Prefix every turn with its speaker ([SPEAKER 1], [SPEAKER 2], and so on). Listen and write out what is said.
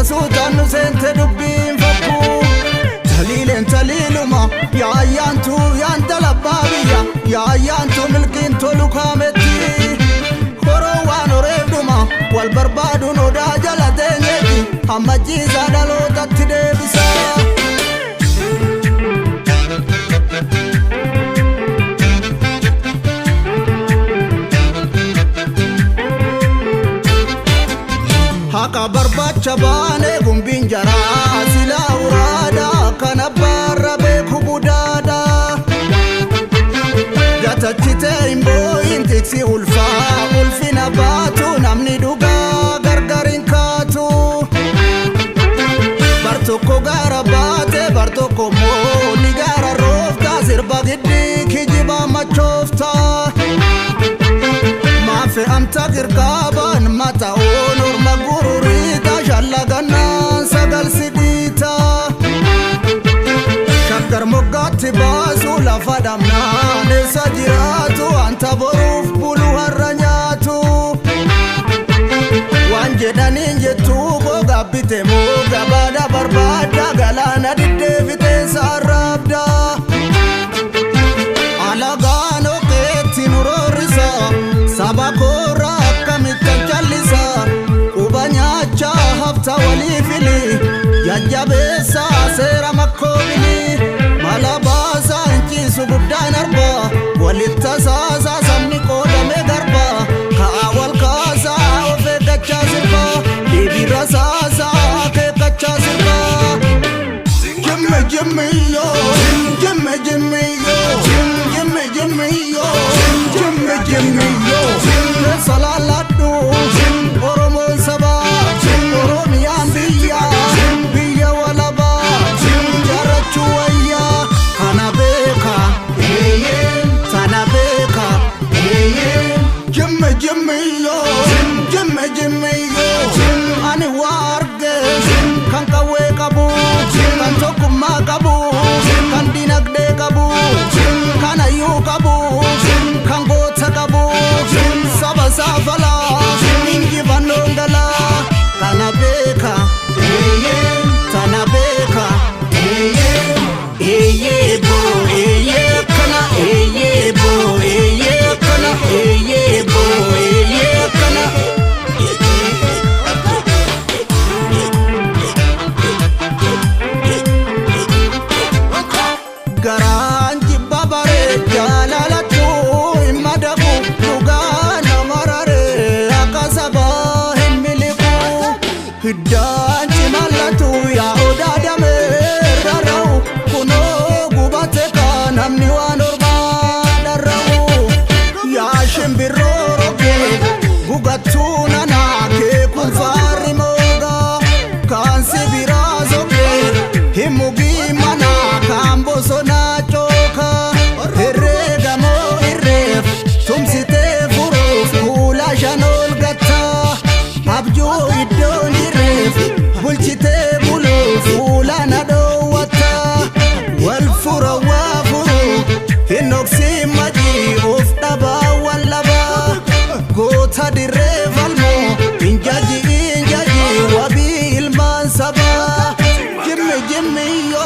[SPEAKER 1] Suuta suutaan nu seente dubbiin fokkuu. Taliileen taliiluma yaayyaantu yaanta labbaa biyya yaayyaantu milkiin tolu kaametti. Horoo waan horeef dhuma wal barbaaduun odaa jala teenyeeti hammachiisaa dhalootatti deebisa. Haqa barbaacha baanee gumbiin jaraa silaa uraada kan abbaarra beeku budaada. Gatachitee hin boo'in tiksi ulfaa ulfina baatu namni dhugaa gargar hin kaatu. Bar tokko gaara baate bar tokko immoo ni gaara roofta sirba giddii kijibaa machoofta. Maafe amta kirkaaban mata'oon orma gururiita shallagannaan sagal sidhiita. Shaggar moggaatti baasu lafa dhabnaan eessa jiraatu wanta boruuf bulu har'a nyaatu. Waan jedhaniin jettuu koo gaabbite moo gabaadha barbaadda galaana diddeefiteensa arraabda. Alagaan okeetti nu roorrisa saba koorraa akkamittan callisa quba nyaachaa hafta walii fili jajjabeessa seera makkoobili mala baasaa hinciisu guddaan arba walitti tasaasaa sabni qoodame garba ka'a wal kaasaa of eeggachaa sirba deebiirra saasaa akeekkachaa sirba. Jimmy Jimmy yo, Jimmy Jimmy yo, Jimmy Jimmy yo, Jimmy Jimmy yo. Salaaladhu Oromoon saba, Oromiyaan biyya, biyya walabaa, jaarrachuu wayyaa. Kana beeka, tana beeka, Jimmy Jimmy yo, Jimmy Jimmy yo. Ani waa arge kan qawwee qabu, kan tokkummaa qabu, kan dinagdee qabu, kan hayyuu qabu, kan goota qabu, saba saafalaa, injifannoon galaa. Kana beeka, tana beeka, eeyyee boo, eeyyee kana, eeyyee boo, eeyyee kana, eeyyee boo, eeyyee kana. Garaan jibba baree jaalalatu hin madaqu dhugaa nama raree akka sabaa hin miliqu. Hiddaan cimallatu yaa odaa damee rarra'u kunoo gubate kaa namni waan ormaa dharra'u. Yaa shimbirroo roggee gugattuu nanaa kee kun faarri moogaa kaan sibiraa soqee hin mugii manaa kaan bosonaa cooka herreegamoo irreef tumsitee furuuf kuula shan ol gattaa abjuu iddoon jirreef bulchitee buluuf fuula na dhoowwataa wal fura waa furu hin dhoksin majii of dhabaa wal dhabaa goota dirree falmoo hin jaji hin jaji wabii ilmaan sabaa. Jimmy Jimmy yo,